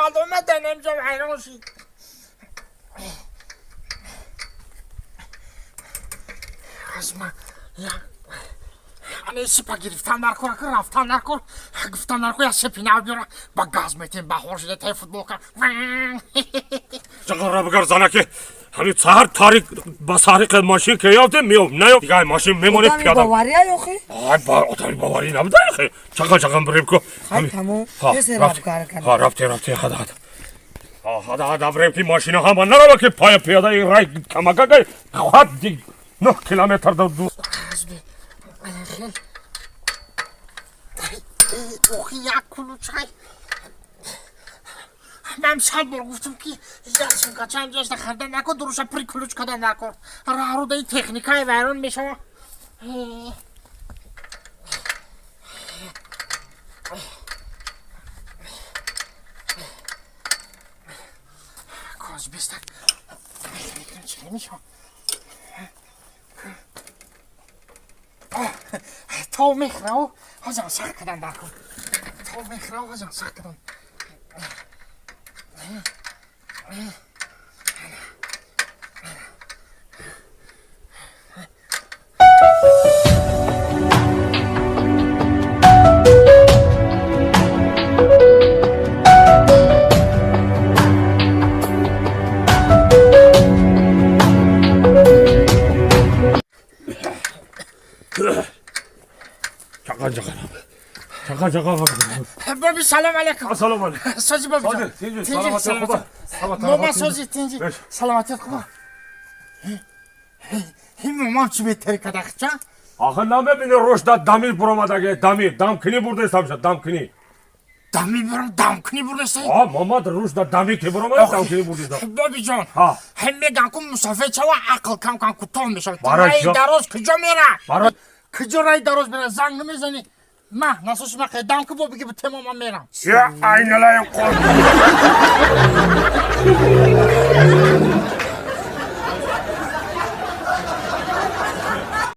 омад, омадан инҷо вайрон шид. Аз ма ане сипа гирифтан дар кор, ака рафтан дар кор, гуфтан дар кор, я сепи нав биёра, ба газ метем, баҳор шида таи футболка. Чақара бигар, занаки, ҳамин саҳар тарик ба саҳри ки мошин ки ёфтем, меём, наёфт, дигар мошин мемонем. Одами пиёда. Бовария ёхи? Ай, ба одами боварӣ набуда хе, чақа чақа бирем ку. Хай, тамом. Бесе рафкар кардем. Ҳа, рафте, рафте, хада хада. Ҳа, хада хада бирем, ки мошина ҳама нарава, ки пая пиёда ин рай камакакай хад 9 километр ду. Хел охи, як кулучай ман 100 бор гуфтам, ки як сумкачаам ҷошта харда накун, дуруша при ключ када накун, раҳрудаи техникаи вайрон мешава. Коз бистак чӣ мешава? То мехӯрав, ҳозам сахт кадан дар кун, то мехӯрав, ҳозам сахт кадан. Чақа чақа чақа чақа. Боби, салом алейкум. Ассалому алейкум. Сози, боби. Сози, тинҷи, саломатӣ хуба. Мома, сози, тинҷи, саломатият хуба. Ин момам чӣ бетари кадахча? Ахы намебини, рушда дами буромадаге, дами дамкунӣ бурдестамша, дамкунӣ. Дами бурам, дамкунӣ бурдеста? А, мамад, рушда дами ки буромада, дамкунӣ бурдеста. Бобиҷон, ҳа. Ҳам меган ку, мусофир чава, ақл кам кам, кӯтоҳ мешавад. Барои Раи ҷо- дароз куҷо мера? Барои Куҷо раи дароз мера? Занг намезанӣ? Ма насоси ма қедам ку, бо биги, битемо, ман мерам. Я айналаин қол.